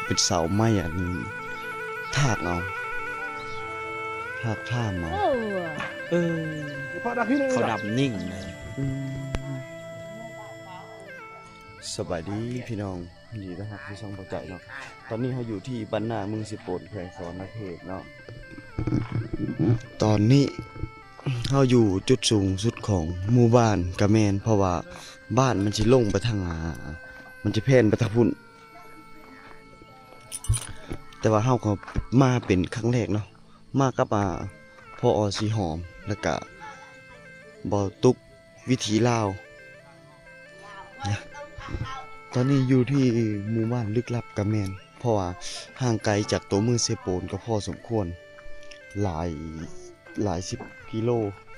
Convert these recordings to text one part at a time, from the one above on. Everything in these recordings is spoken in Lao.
ປັນເສົາໄມ້ອັນ ຖາກເອົາ ຖາກຖາມເອົາ. ເອີ ເຂົາດຳນິ່ງນະ. ອືມ ສະບາຍດີພີ່ນ້ອງ. ຍິນດີຕ້ອນຮັບສູ່ຊ່ອງບໍ່ໃຈເນາະ. ຕອນນີ້ເຮົາຢູ່ທີ່ບ້ານນາ ເມືອງເຊໂປນ ແຂວງສະຫວັນນະເຂດເນາະ. ຕອນນີ້ເຮົາຢູ່ຈຸດສູງສຸດຂອງໝູ່ບ້ານກະແມ່ນ ເພາະວ່າບ້ານມັນຊິລົງໄປທາງ ອາ ມັນຈະແຜ່ນໄປທາງພຸ້ນ. ແຕ່ວ່າເຮົາກໍມາເປັນຄັ້ງແລກເນາະ ມາກັບ ອາ ພໍ ອ ສີຫອມ ແລ້ວກະ ບໍ່ຕຸກ ວິຖີລາວນະ. ຕອນນີ້ຢູ່ທີ່ໝູ່ບ້ານລຶກລັບກະແມ່ນ ເພາະວ່າຫ່າງໄກຈາກຕົວເມືອງເຊໂປນກໍພໍສົມຄວນ ຫຼາຍ ຫຼາຍສິບກິໂລ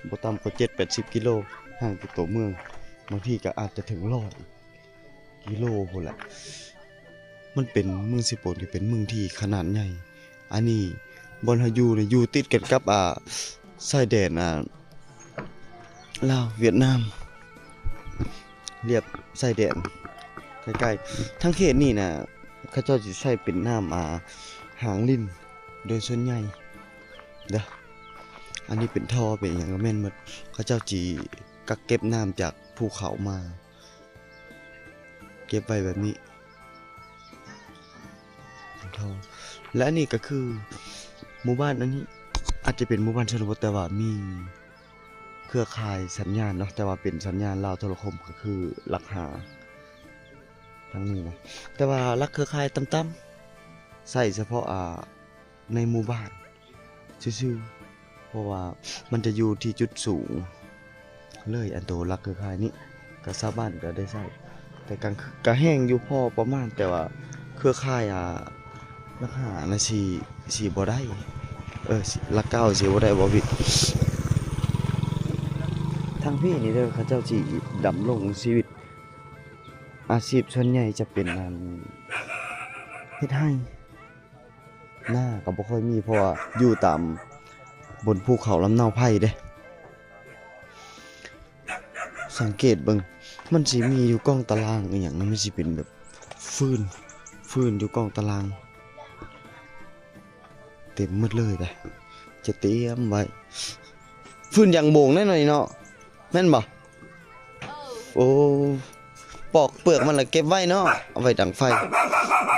ບໍ່ຕ່ຳກວ່າເຈັດແປດສິບກິໂລ ຫ່າງຈາກຕົວເມືອງ ບາງທີກໍອາດຈະເຖິງຮ້ອຍກິໂລພຸ້ນແຫຼະ. ມັນເປັນ ເມືອງເຊໂປນກໍເປັນເມືອງທີ່ຂະໜາດໃຫຍ່. ອັນນີ້ບ່ອນເຮົາຢູ່ນີ້ຢູ່ຕິດກັນກັບ ອາ ຊາຍແດນ ອາ ລາວຫວຽດນາມ ລຽບຊາຍແດນໃກ້ໆ. ທາງເຂດນີ້ນະ ເຂົາເຈົ້າຊິໃຊ້ເປັນນ້ຳ ອາ ຫາງລິນໂດຍສ່ວນໃຫຍ່ເດີ. ອັນນີ້ເປັນທໍ່ເປັນຫຍັງກໍແມ່ນໝົດ ເຂົາເຈົ້າຊິກັກເກັບນ້ຳຈາກພູເຂົາມາ ເກັບໄວ້ແບບນີ້ ເປັນທໍ່. ແລະ ອັນນີ້ກໍຄືໝູ່ບ້ານ ອັນນີ້ອາດຈະເປັນໝູ່ບ້ານຊົນນະບົດ ແຕ່ວ່າມີເຄືອຂ່າຍສັນຍານເນາະ ແຕ່ວ່າເປັນສັນຍານລາວໂທລະຄົມ ກໍຄືຫຼັກຫ້າທາງນີ້ນະ. ແຕ່ວ່າຫຼັກເຄືອຂ່າຍຕ່ຳໆ ໃຊ້ສະເພາະ ອາ ໃນໝູ່ບ້ານຊື່ໆ ເພາະວ່າມັນຈະຢູ່ທີ່ຈຸດສູງເລີຍ ອັນໂຕຫຼັກເຄືອຂ່າຍນີ້ ກໍຊາວບ້ານກໍໄດ້ໃຊ້ ແຕ່ກາງຄືນກໍແຮງຢູ່ພໍປະມານ ແຕ່ວ່າເຄືອຂ່າຍ ອາ ຫຼັກຫ້ານະ ຊິ ຊິບໍ່ໄດ້ ເອີ ຫຼັກເກົ້າຊິບໍ່ໄດ້ບໍ່ວິດ. ທາງພີ້ນີ້ເດີ ເຂົາເຈົ້າຊິດຳລົງຊີວິດ ອາຊີບສ່ວນໃຫຍ່ຈະເປັນ ອັນ ເຮັດໄຮ່ ນາກໍບໍ່ຄ່ອຍມີ ເພາະວ່າຢູ່ຕາມບົນພູເຂົາລຳເນົາໄຜ່ເດ້. ສັງເກດເບິ່ງ ມັນຊິມີຢູ່ກ້ອງຕາລາງອີ່ຫຍັງນະ ມັນຊິເປັນແບບຟືນ ຟືນຢູ່ກ້ອງຕາລາງ ເຕັມໝົດເລີຍເດ້ ຈະຕຽມໄວ້ ຟືນຢາງໂບງແນ່ນອນເນາະ ແມ່ນບໍ່? ໂອ້ ປອກເປືອກມັນລະເກັບໄວ້ເນາະ ເອົາໄວ້ດັງໄຟ.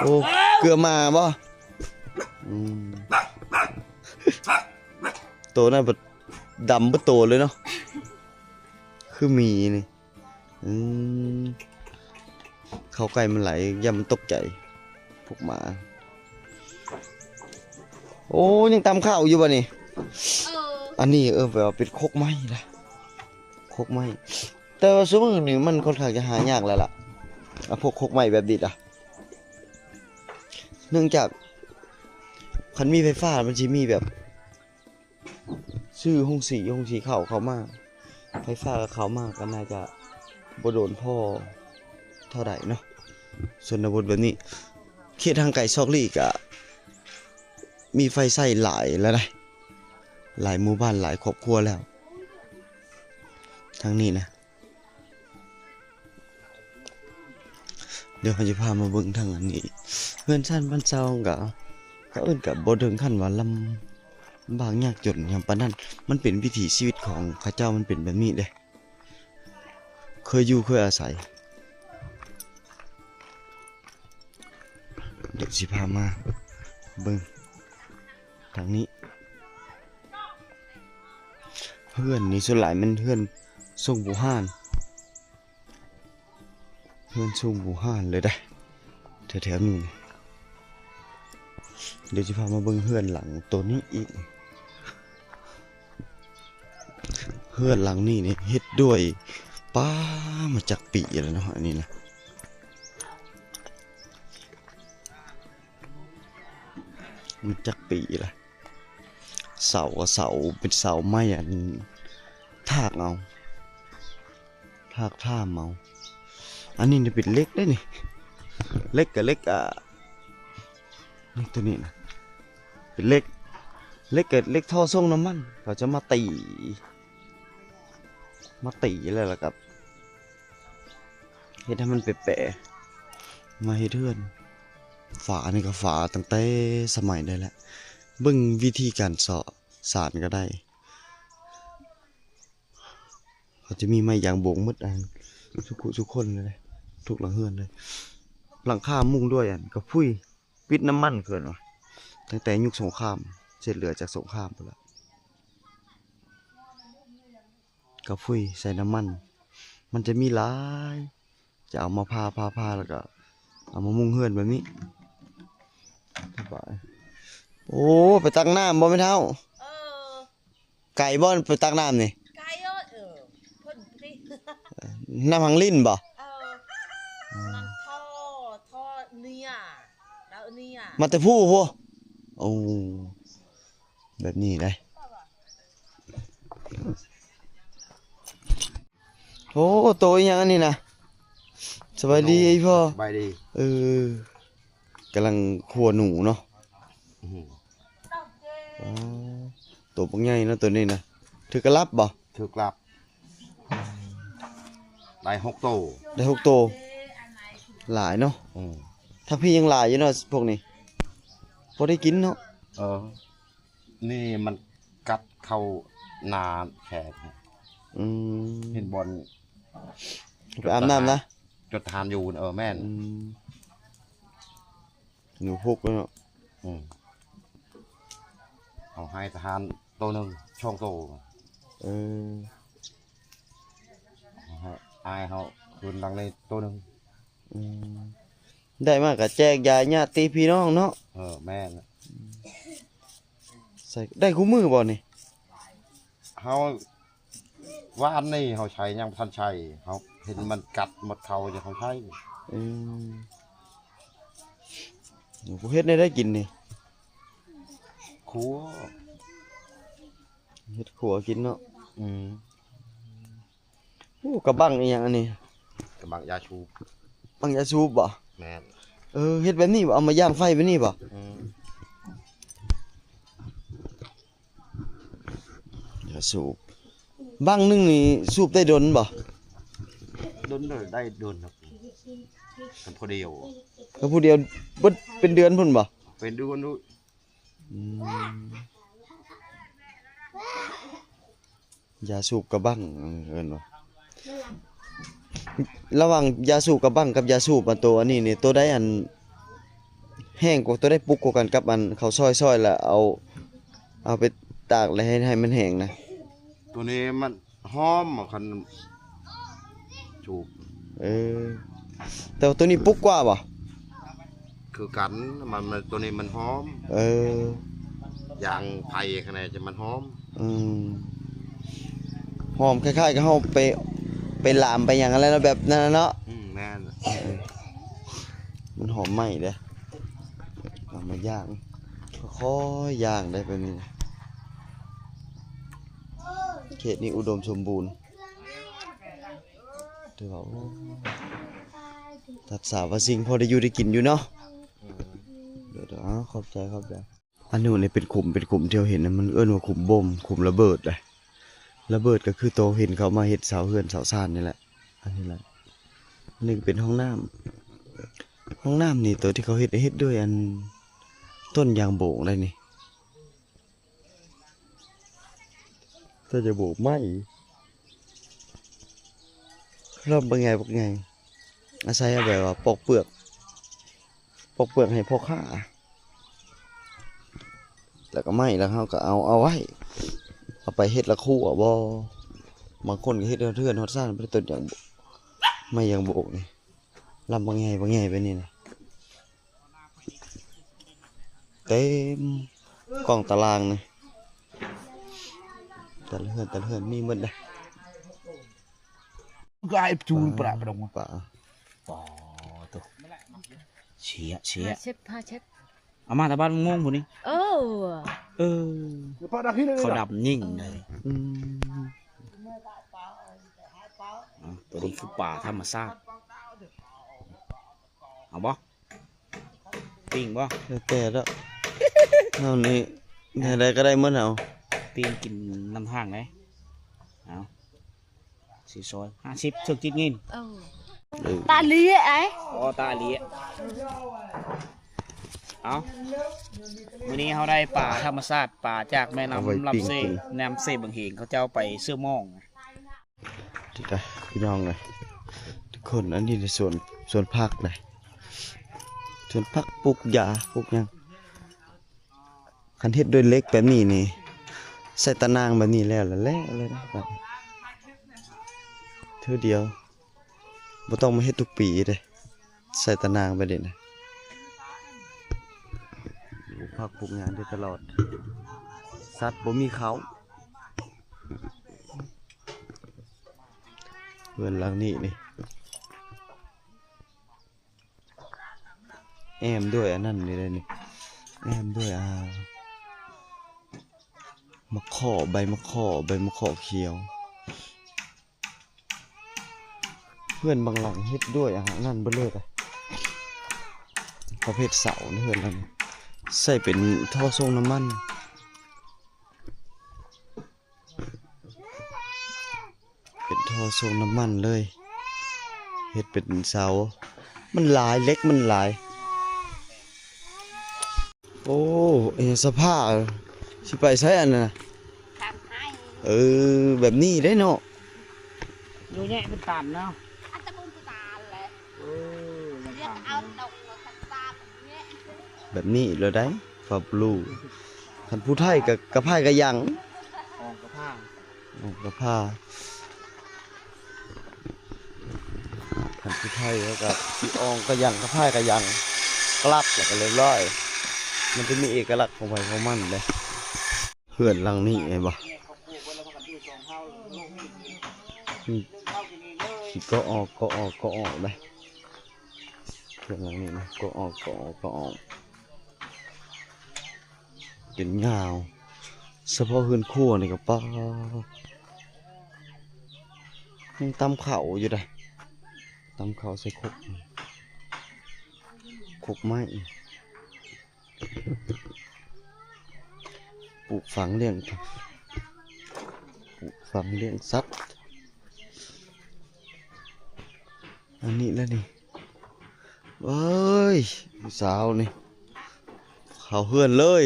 ໂອ້ ເກືອໝາບໍ່? ອືມ ໂຕນັ້ນບັດດຳເບິດໂຕເລີຍເນາະ ຄືໝີນີ້. ອືມ ເຂົ້າໃກ້ມັນຫຼາຍ ຢ້ານມັນຕົກໃຈ ພວກໝາ. ໂອ້ ຍັງຕຳເຂົ້າຢູ່ບໍ່ນີ້? ເອີ ອັນນີ້ ເອີ ແບບວ່າເປັນຄົກໄມ້ນະ ຄົກໄມ້ ແຕ່ວ່າຊຸມື້ນີ້ມັນຄ່ອນຂ້າງຈະຫາຍາກແລ້ວລະ ອາ ພວກຄົກໄມ້ແບບນີ້ນະ ເນື່ອງຈາກຄັນມີໄຟຟ້າມັນຊິມີແບບ ຊື້ໂຮງສີ ໂຮງສີເຂົ້າ ເຂົ້າມາ ໄຟຟ້າກໍເຂົ້າມາ ກໍໜ້າຈະບໍ່ໂດນພໍເທົ່າໃດເນາະ. ຊົນນະບົດແບບນີ້ ເຂດຫ່າງໄກຊອກຫຼີກກະມີໄຟໃຊ້ຫຼາຍແລ້ວນະ ຫຼາຍໝູ່ບ້ານ ຫຼາຍຄອບຄົວແລ້ວ ທາງນີ້ນະ. ດຽວເຮົາຈະພາມາເບິ່ງທາງອັນນີ້ ເຮືອນຊານບ້ານຊ່ອງກະ ເຂົາເອີ້ນກະບໍ່ເຖິງຂັ້ນວ່າລຳບາກຍາກຈົນຫຍັງປານນັ້ນ ມັນເປັນວິຖີຊີວິດຂອງເຂົາເຈົ້າ ມັນເປັນແບບນີ້ເດ້ ເຄີຍຢູ່ເຄີຍອາໄສ. ດຽວຊິພາມາເບິ່ງທາງນີ້ ເຮືອນນີ້ສ່ວນຫຼາຍແມ່ນເຮືອນຊົງບູຮານ ເຮືອນຊົງບູຮານເລີຍເດ້ ແຖວໆນີ້. ດຽວຊິພາມາເບິ່ງເຮືອນຫຼັງໂຕນີ້ອີກ ເຮືອນຫຼັງນີ້ນີ້ເຮັດດ້ວຍ ປ້າ ມາຈັກປີແລ້ວເນາະ ອັນນີ້ນະ ມັນຈັກປີລະ ເສົາກໍເສົາ ເປັນເສົາໄມ້ອັນ ຖາກເອົາ ຖາກຖາມເອົາ. ອັນນີ້ນີ້ເປັນເຫຼັກເດ້ນີ້ ເຫຼັກກໍເຫຼັກ ອ່າ ນີ້ ໂຕນີ້ນະ ເປັນເຫຼັກ ເຫຼັກກໍເຫຼັກທໍ່ສົ່ງນ້ຳມັນ ເຂົາຈະມາຕີ ມາຕີແລ້ວລະກໍ ເຮັດໃຫ້ມັນແປໆ ມາເຮັດເຮືອນ ຝານີ້ກໍຝາຕັ້ງແຕ່ສະໄໝໃດແຫຼະ. ເບິ່ງວິທີການເຊາະສານກໍໄດ້. ເຂົາຈະມີໄມ້ຢາງໂບງໝົດ ອັນ ທຸກຜູ້ທຸກຄົນເລີຍ ທຸກຫຼັງເຮືອນເລີຍ. ຫຼັງຄາມຸງດ້ວຍ ອັນ ກະພຸ້ຍ ປິດນ້ຳມັນ ເອີ້ນວ່າ ຕັ້ງແຕ່ຍຸກສົງຄາມ ເສດເຫຼືອຈາກສົງຄາມພຸ້ນລະ. ກະພຸ້ຍໃສ່ນ້ຳມັນ ມັນຈະມີຫຼາຍ ຈະເອົາມາຜ່າ ຜ່າ ຜ່າ ແລ້ວກະເອົາມາມຸງເຮືອນແບບນີ້. ໂອ້ ໄປຕັກນ້ຳບໍ່ແມ່ເຖົ້າ? ເອີ ໄກບໍ່ໄປຕັກນ້ຳນີ້? ໄກເອີ ເອີ ເພິ່ນຕິ ນ້ຳຮັງລິ້ນບໍ່? ເອີ ອືມ ນ້ຳທໍ່ ທໍ່ເນຍ ແລ້ວເນຍ ມາແຕ່ພູພຸ້ນ. ໂອ້ ແບບນີ້ໄດ໋. ໂອ້ ໂຕອີ່ຫຍັງອັນນີ້ນະ? ສະບາຍດີ ໂຕ ອີ່ພໍ່. ສະບາຍດີ. ເອີ ກຳລັງຂົ້ວໜູເນາະ. ອືມ ອໍ ໂຕບັກໃຫຍ່ເນາະໂຕນີ້ນະ. ຖືກກັບລັບບໍ່? ຖືກກັບລັບ. ໄດ້ຫົກໂຕ. ໄດ້ຫົກໂຕ. ຫຼາຍເນາະ. ອືມ ທາງພີ້ຍັງຫຼາຍຢູ່ເນາະພວກນີ້. ພໍໄດ້ກິນເນາະ. ເອີ ນີ້ມັນກັດເຂົ້ານາແຂກ. ອືມ ເຫັນບ່ອນ ໄປອາບນ້ຳນະ? ຈົດທະຫານຢູ່. ເອີ ແມ່ນ. ອືມ ໜູພຸກເນາະ. ອືມ ເຮົາໃຫ້ທະຫານໂຕໜຶ່ງ ສອງໂຕ. ເອີ ໃຫ້ອ້າຍເຮົາຄືນຫຼັງນີ້ໂຕໜຶ່ງ. ອືມ ໄດ້ມາກະແຈກຢາຍຍາດຕິພີ່ນ້ອງເນາະ. ເອີ ແມ່ນ. ໃສ່ໄດ້ຄູ່ມື້ບໍ່ນີ້? ເຮົາ ວານນີ້ເຮົາໃຊ້ຍັງບໍ່ທັນໃຊ້ ເຮົາເຫັນມັນກັດໝົດເຂົ້າຈັ່ງເຮົາໃຊ້. ອືມ ບໍ່ເຮັດແນວໃດກິນນີ້? ຂົ້ວ ເຮັດຂົ້ວກິນເນາະ. ອືມ ໂອ້ ກະບັ້ງອີ່ຫຍັງອັນນີ້? ກະບັ້ງຢາສູບ. ບັ້ງຢາສູບບໍ່? ແມ່ນ. ເອີ ເຮັດແບບນີ້ບໍ່? ເອົາມາຢ່າງໄຟແບບນີ້ບໍ່? ອືມ ຢາສູບ ບັ້ງໜຶ່ງນີ້ສູບໄດ້ດົນບໍ່? ດົນເດີ ໄດ້ດົນຄັບ ກັນຜູ້ດຽວ. ກັນຜູ້ດຽວເບິດເປັນເດືອນພຸ້ນບໍ່? ເປັນເດືອນພຸ້ນ. ອືມ ຢາສູບກະບັ້ງ ເອີ້ນວ່າ ລະຫວ່າງຢາສູບກະບັ້ງກັບຢາສູບ ອັນໂຕອັນນີ້ນີ້ ໂຕໃດອັນແຮງກວ່າ ໂຕໃດປຸກກວ່າກັນ ກັບອັນເຂົາຊອຍໆ ແລ້ວເອົາ ເອົາໄປຕາກ ແລ້ວໃຫ້ ໃຫ້ມັນແຫ້ງນະ? ໂຕນີ້ມັນ ຫອມ ຄັນສູບ. ເອີ ແຕ່ວ່າໂຕນີ້ປຸກກວ່າບໍ່? ຄືກັນ ມັນ ມັນ ໂຕນີ້ມັນຫອມ. ເອີ ຢາງໄຜ່ຂະແນນຈະມັນຫອມ. ອືມ ຫອມຄ້າຍໆກັບເຮົາໄປ ໄປລາມໄປຫຍັງຫັ້ນແຫຼະເນາະ ແບບນັ້ນນະເນາະ. ອືມ ແມ່ນ. ເອີ ມັນຫອມໄໝ້ເດ້ ເອົາມາຍ່າງ ຄ່ອຍໆຍ່າງໄດ້ແບບນີ້. ເຂດນີ້ອຸດົມສົມບູນ ຖືວ່າ ໂອ້ ຕັດສາວາສິ່ງ ພໍໄດ້ຢູ່ໄດ້ກິນຢູ່ເນາະ. ເອີ ດຽວໆ ເອົາ ຂອບໃຈ ຂອບໃຈ. ອັນນີ້ເປັນຂຸມ ເປັນຂຸມທີ່ເຮົາເຫັນນະ ມັນເອີ້ນວ່າຂຸມບົ່ມ ຂຸມລະເບີດເດ້. ລະເບີດກໍຄືໂຕເຫັນເຂົາມາເຮັດເສົາເຮືອນເສົາຊານນີ້ແຫຼະ. ອັນນີ້ແຫຼະ ອັນນີ້ກໍເປັນຫ້ອງນ້ຳ. ຫ້ອງນ້ຳນີ້ໂຕທີ່ເຂົາເຮັດ ເຮັດດ້ວຍອັນ ຕົ້ນຢາງໂບກໄດ໋ນີ້. ຖ້າຈະໂບກໄມ້ ລຳບັກໃຫຍ່ບັກໃຫຍ່ ອາໄສເອົາແບບວ່າປອກເປືອກ ປອກເປືອກໃຫ້ພໍ່ຄ້າ ແລ້ວກໍໄມ້ ແລ້ວເຮົາກໍເອົາ ເອົາໄວ້ ເອົາໄປເຮັດລະຄົວບໍ ບາງຄົນກໍເຮັດຮອດເຮືອນຮອດຊານ ເປັນຕົ້ນຢາງ ໄມ້ຢາງໂບກນີ້ ລຳບັກໃຫຍ່ບັກໃຫຍ່ແບບນີ້ນະ. ເຕັມກ້ອງຕາລາງນີ້ ແຕ່ລະເຮືອນ ແຕ່ລະເຮືອນມີໝົດເດ້. ກາຍຈູນປະປະດົງປະ ປະໂຕ ເຊຍ ເຊຍ ພາເຊັດ ພາເຊັດ ເອົາມາແຕ່ບ້ານມ່ວງພຸ້ນນີ້. ເອີ ເອີ ເຂົາດຳຍິ່ງເລີຍ. ອືມ ອາ ໂຕນີ້ຄືປາທຳມະຊາດ ເອົາບໍ່? ປີ້ງບໍ່? ແລ້ວແຕ່ແລ້ວ ເຮົານີ້ແນວໃດກໍໄດ້ໝົດເຮົາ. ປີ້ງກິນນຳທາງໄດ໋. ເອົາ ຊິຊອຍ ຫ້າສິບ ຖືກຈິດງິນ. ເອີ ຕາເລຍໄອ້ ອໍ ຕາເລຍ. ເອົາ ມື້ນີ້ເຮົາໄດ້ປາທຳມະຊາດ ປາຈາກແມ່ນ້ຳລຳເຊ ນ້ຳເຊບັງເຫງ ເຂົາເຈົ້າໄປເຊື່ອມອງ. ຕິດຕາມພີ່ນ້ອງເອີຍ ທຸກຄົນ ອັນນີ້ໃນສວນ ສວນຜັກນະ ສວນຜັກ ປູກຢາ ປູກຫຍັງ. ຄັນເຮັດດ້ວຍເຫຼັກແບບນີ້ນີ້ ໃສ່ຕາໜ່າງແບບນີ້ແລ້ວລະ ແລ້ວເລີຍນະ ບາດນີ້ ເທື່ອດຽວ ບໍ່ຕ້ອງມາເຮັດທຸກປີເດ້ ໃສ່ຕາໜ່າງແບບນີ້ນະ ປູກຜັກປູກຫຍັງໄດ້ຕະຫຼອດ ສັດບໍ່ມີເຂົ້າ. ເຮືອນຫຼັງນີ້ນີ້ ແອ້ມດ້ວຍອັນນັ້ນນີ້ເດ້ນີ້ ແອ້ມດ້ວຍ ອ່າ ໝາກຂໍ້ ໃບໝາກຂໍ້ ໃບໝາກຂໍ້ຂຽວ. ເຮືອນບາງຫຼັງເຮັດດ້ວຍ ອ່າ ອັນນັ້ນເບິດເລີຍ ປະເພດເສົາໃນເຮືອນຫຼັງ ໃຊ້ເປັນທໍ່ສົ່ງນ້ຳມັນ. ເປັນທໍ່ສົ່ງນ້ຳມັນເລີຍ ເຮັດເປັນເສົາ ມັນຫຼາຍ ເຫຼັກມັນຫຼາຍ. ໂອ້ ອີຫຍັງ ສະພາ ຊິໄປໃສອັນນັ້ນນະ? ເອີ ແບບນີ້ເດ້ເນາະ ຢູ່ແຍະເປັນຕັນເນາະ ອັນຕະບຸນຕານແຫຼະ ເອີ ລຽກເອົາດອກມາຄັນຕານແຍະ ແບບນີ້ແລ້ວໃດ໋ ຟາບລູ. ຄັນຜູ້ໄທກໍກະພາຍກະຍັງ ອອງກະພາ ອອງກະພາ. ຄັນຜູ້ໄທເຂົາກໍຊິອອງກະຍັງ ກະພາຍກະຍັງ ກະລັບ ແລ້ວກໍລຽບຮ້ອຍ ມັນຈະມີເອກະລັກຂອງໃຜຂອງມັນເດ້. ເຮືອນຫຼັງນີ້ເຫັນບໍ່? ອືມ ກໍອອກ ກໍອອກ ກໍອອກໄດ໋ ເຮືອນຫຼັງນີ້ນະ ກໍອອກ ກໍອອກ ກໍອອກ ເປັນຍາວ. ສະເພາະເຮືອນຄົວນີ້ກໍ ປາດ ຍັງຕຳເຂົ້າຢູ່ໃດ໋ ຕຳເຂົ້າໃສ່ຄົກ ຄົກໄມ້. ປູກຝັງລ້ຽງ ປູກຝັງລ້ຽງສັດ ອັນນີ້ແຫຼະນີ້. ເອີຍ ຜູ້ສາວນີ້ ເຂົ້າເຮືອນເລີຍ.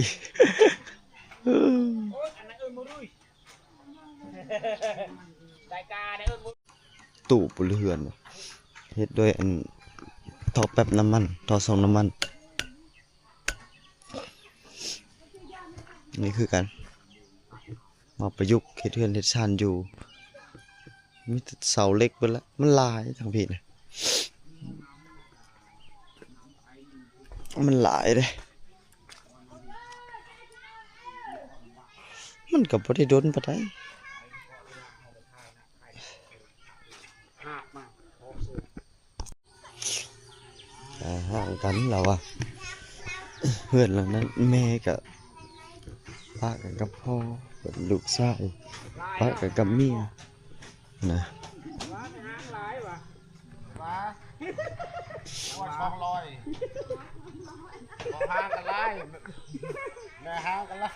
ຕູ້ບນເຮືອນ ເຮັດດ້ວຍອັນ ທໍ່ແປັບນ້ຳມັນ ທໍ່ສົ່ງນ້ຳມັນ. ນີ້ຄືກັນ ມາປະຍຸກເຮັດເຮືອນເຮັດຊານຢູ່ ມີແຕ່ເສົາເຫຼັກເບິດລະ ມັນຫຼາຍທາງພີ້ນະ ມັນຫຼາຍເດ້ ມັນກໍບໍ່ໄດ້ດົນປານໃດ. ອ່າ ຫ່າງກັນລາວວ່າ ເຮືອນຫຼັງນັ້ນແມ່ກະປະກັນກັບພໍ່ ເປັນລູກຊາຍ ປະກັນກັບເມຍນະ. ວ່າ ວ່າ ສອງຮ້ອຍ ບໍ່ຫ່າງກັນຫຼາຍ ແມ່ຫ່າງກັນຫຼາຍ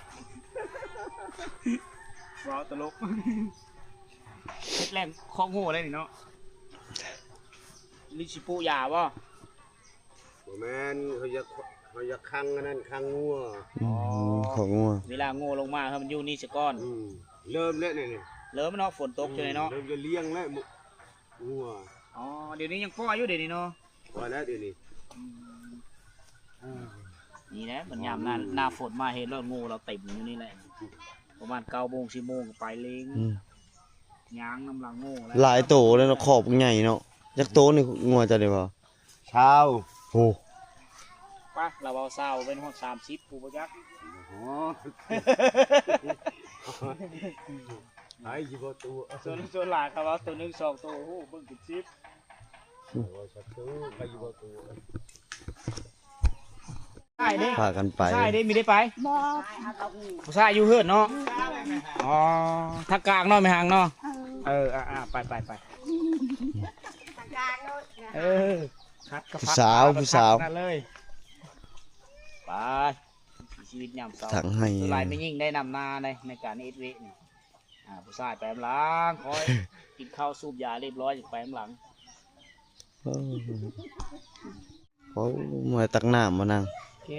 ເວົ້າຕະຫຼົກ. ເຮັດແລ້ວຄອກງົວໄດ້ນີ້ເນາະ ຫຼືຊິປູກຢາບໍ່? ບໍ່ແມ່ນ ເຮົາຢາກ ເຮົາຢາກຂັງອັນນັ້ນ ຂັງງົວ. ອືມ ອໍ ຂອງງົວ ເວລາງົວລົງມາ ໃຫ້ມັນຢູ່ນີ້ສາກ່ອນ. ອືມ ເລີ່ມແລ້ວນີ້ ນີ້ ເລີ່ມເນາະ ຝົນຕົກຢູ່ນີ້ເນາະ ເລີ່ມຈະລ້ຽງແລ້ວງົວ. ອໍ ດຽວນີ້ຍັງປ່ອຍຢູ່ ດຽວນີ້ເນາະ ປ່ອຍແລ້ວດຽວນີ້. ອືມ ນີ້ແຫຼະ ມັນຍາມໜ້າ ອືມ ໜ້າຝົນມາ ເຫັນແລ້ວ ງູລາວເຕັມຢູ່ນີ້ແຫຼະ ປະມານເກົ້າໂມງ ສິບໂມງກໍໄປເລີຍ. ອືມ ຍ່າງນຳຫຼັງງູແຫຼະ ຫຼາຍໂຕເລີຍເນາະ ຂອກໃຫຍ່ເນາະ. ຈັກໂຕນີ້ ງົວເຈົ້ານີ້ບໍ່? ຊາວ. ໂອ້ ປະ ລາວເວົ້າຊາວ ເປັນຮອດສາມສິບ ຜູ້ບໍ່ຈັກ. ໂອ້ ໃຜຊິບໍ່ໂຕ ສ່ວນ ສ່ວນຫຼາຍເຂົາເວົ້າໂຕໜຶ່ງສອງໂຕ ໂອ້ ເບິ່ງເປັນສິບ. ໂອ້ ສັກໂຕ ໃຜຊິບໍ່ໂຕ. ຜູ້ຊາຍເດ້ ພາກັນໄປ ຜູ້ຊາຍເດ້ ມີໄດ້ໄປ? ບໍ່ ຜູ້ຊາຍຢູ່ເຮືອນເນາະ. ອໍ ທາງກາງເນາະ ແມ່ຮັງເນາະ. ເອີ ເອີ ອ່າໆ ໄປໆໆ ທາງກາງເນາະ. ເອີ ຄັດກໍ ຜູ້ສາວ ຜູ້ສາວ ນັ້ນເລີຍ ໄປ. ຊີວິດຍາມເຊົ້າ ທາງໃຫ້ ສ່ວນຫຼາຍແມ່ຍິງໄດ້ນຳໜ້າໃນ ໃນການເຮັດວຽກນີ້. ອ່າ ຜູ້ຊາຍໄປນຳຫຼັງ ຄອຍກິນເຂົ້າສູບຢາລຽບຮ້ອຍ ຈັ່ງໄປນຳຫຼັງ. ໂອ້ ໂອ້ ມາຕັກນ້ຳມານັ່ງ ໂອເຄ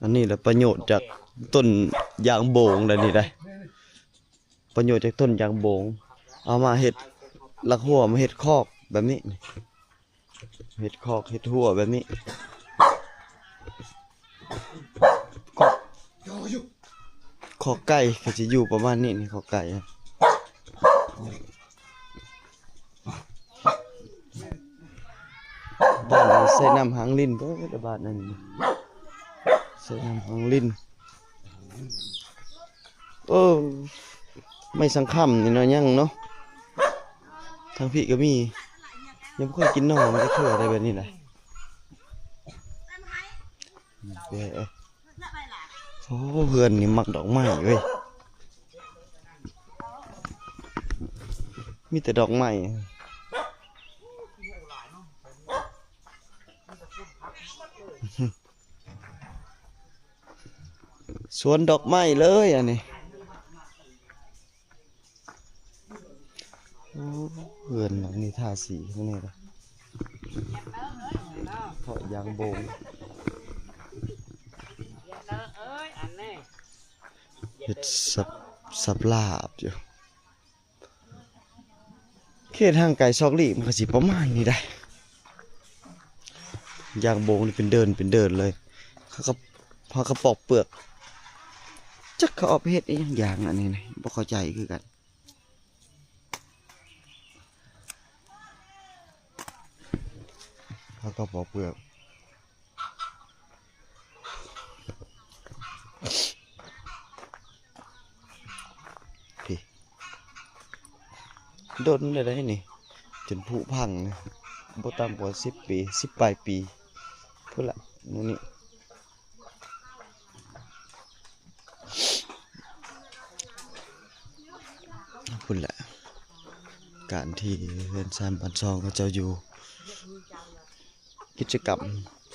ອັນນີ້ລະປະໂຫຍດຈາກຕົ້ນຢາງໂບງໄດ໋ນີ້ໄດ໋ ປະໂຫຍດຈາກຕົ້ນຢາງໂບງ ເອົາມາເຮັດຫຼັກຮົ້ວ ມາເຮັດຄອກແບບນີ້ ເຮັດຄອກເຮັດຮົ້ວແບບນີ້ ຄອກ ຄອກໄກ່ກໍຊິຢູ່ປະມານນີ້ນີ້ ຄອກໄກ່ ບ້ານໃສ່ນ້ຳຫາງລິນເບີດ ບ້ານນັ້ນໃສ່ນ້ຳຫາງລິນ. ເອີ ໄມ້ສັງຄຳນີ້ເນາະ ຍັງເນາະ ທາງພີ້ກໍມີ ຍັງບໍ່ເຄີຍກິນໜໍ່ມັນຈັກເທື່ອໄດ໋ ແບບນີ້ນະ. ໂອ້ ເຮືອນນີ້ມັກດອກໄມ້ເວີຍ ມີແຕ່ດອກໄມ້. ສວນດອກໄມ້ເລີຍອັນນີ້. ໂອ້ ເຮືອນຫຼັງນີ້ທາສີຂ້າງໃນລະ ເພາະຢາງໂບງ ເຮັດສັບ ສັບລາບຢູ່. ເຂດຫ່າງໄກຊອກຫຼີກມັນກໍຊິປະມານນີ້ໄດ໋ ຢາງໂບງນີ້ເປັນເດີ່ນເປັນເດີ່ນເລີຍ ເຂົາກໍ ເຂົາກໍປອກເປືອກ ຈັກເຂົາເອົາໄປເຮັດອີ່ຫຍັງຢາງອັນນີ້ນະ ບໍ່ເຂົ້າໃຈຄືກັນ ເຂົາກໍປອກເປືອກ. ພີ້ ດົນແລ້ວໄດ໋ນີ້ ຈົນຜຸພັງນະ ບໍ່ຕ່ຳກວ່າສິບປີ ສິບປາຍປີພຸ້ນລະ ມື້ນີ້ ພຸ້ນລະ ການທີ່ເຮືອນຊານບ້ານຊ່ອງເຂົາເຈົ້າຢູ່ ກິດຈະກຳ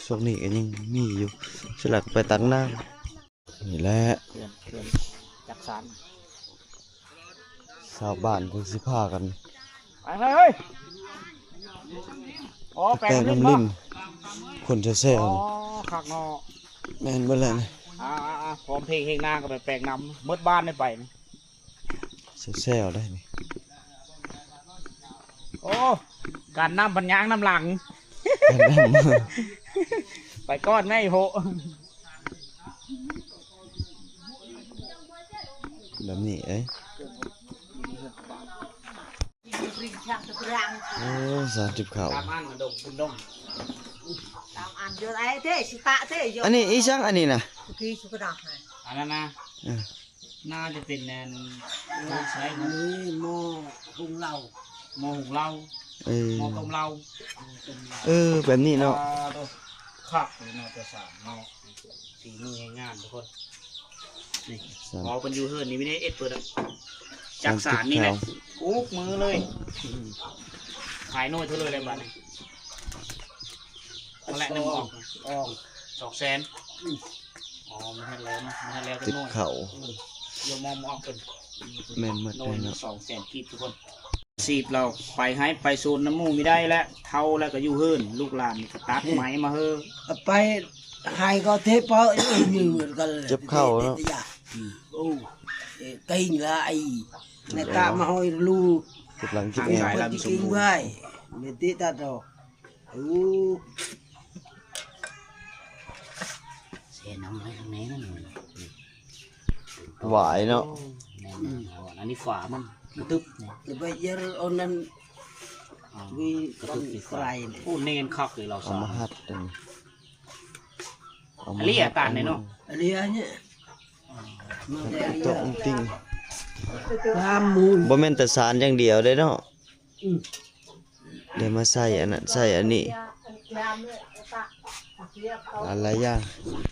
ຊ່ວງນີ້ກໍຍັງມີຢູ່ ສ່ວນຫຼາຍກໍໄປຕັກນ້ຳ ນີ້ແຫຼະ ເຮືອນ ເຮືອນຈັກສານ ຊາວບ້ານເພິ່ນຊິພາກັນ ໄປເລີຍ ອໍ ແປງນ້ຳລິນ ຄົນແຊວໆ ອໍ ຄັກເນາະ ແມ່ນເບິດແລ້ວນະ ອ່າໆໆ ພ້ອມເພງເຮງນາກໍໄປແປງນ້ຳ ໝົດບ້ານໄດ້ໄປ ແຊວໆ ໄດ໋ນີ້ ໂອ້ ການນຳພັນຍ່າງນຳຫຼັງ ການນຳ ໄປກ່ອນແມ່ອີໂພ ແບບນີ້ເອີຍ ໂອ້ ສາມສິບເຂົ້າ ຕາມອ່າງດອກພຸ້ນດອກ ຕາມອ່າງເດີ ໄອ້ເທ ຊິຕະເທ ອັນນີ້ອີ່ຫຍັງອັນນີ້ນະ ອັນນັ້ນນະ ເອີ ໜ້າຈະເປັນແມ່ນ ອັນນີ້ໝໍ້ຫຸງເຫຼົ້າ ໝໍ້ຫຸງເຫຼົ້າ ເອີ ໝໍ້ຕົ້ມເຫຼົ້າ ເອີ ແບບນີ້ເນາະ ອ່າ ໂຕ ຄັກເລີຍເນາະ ເຈົ້າສາວເນາະ ຝີມືແຮງງານທຸກຄົນ ນີ້ ສາມ ເວົ້າເພິ່ນຢູ່ເຮືອນນີ້ມີແຕ່ເອັດເພິ່ນ ຈັກສານນີ້ແຫຼະ ສາມສິບເຂົ້າ ອຸກມືເລີຍ ຂາຍໜ່ວຍເທົ່າເລີຍແຫຼະບາດນີ້ ເທົ່າແຫຼະ ໜຶ່ງອອກ ອອກ ສອງແສນ ອືມ ອໍ ມັນເຮັດແລ້ວເນາະ ມັນເຮັດແລ້ວຈັກໜ່ວຍ ເຂົ້າ ອືມ ດຽວມອງບໍ່ອອກເພິ່ນ ແມ່ນໝົດ ໜ່ວຍໜຶ່ງ ເນາະ ສອງແສນກີບທຸກຄົນ ຊີບລາວ ໄປໄຮ່ໄປສວນນຳໝູ່ມີໄດ້ແຫຼະ ເຖົ້າແລ້ວກໍຢູ່ເຮືອນ ລູກຫຼານກໍຕັດໄມ້ມາເຮີ ໄປໄຮ່ກໍເທເປີຢູ່ເຮືອນກັນ ເຈັບເຂົ່າເນາະ ອືມ ໂອ້ ເອີ ເກັ່ງຫຼາຍ ແມ່ຕາມາຫ້ອຍລູກ ເຈັບຫຼັງເຈັບແອວ ເພິ່ນຊິເກັ່ງໄວ້ ແມ່ນຕິຕາດອກ ໂອ້ ແຊ່ນ້ຳໄວ້ຂ້າງໃນນັ້ນ ຫວາຍເນາະ ແມ່ນ ອືມ ອັນນີ້ຝາມັນກະຕຶບນີ້ ຢ່າໄປເຢັນເອົານັ້ນ ອ່າ ມີກະຕຶບນີ້ຝາ ໂອ້ ແໜ້ນຄັກເລີຍລາວ ເອົາມາຮັດ ເອົາມາຮັດ ອາລີອາການເດ້ເນາະ ອາລີອັນນີ້ ຕົກຕິງ ບໍ່ແມ່ນແຕ່ສານຢ່າງດຽວເດ້ເນາະ ອືມ ໄດ້ມາໃສ່ອັນນັ້ນໃສ່ອັນນີ້ ຫຼາຍໆຢ່າງ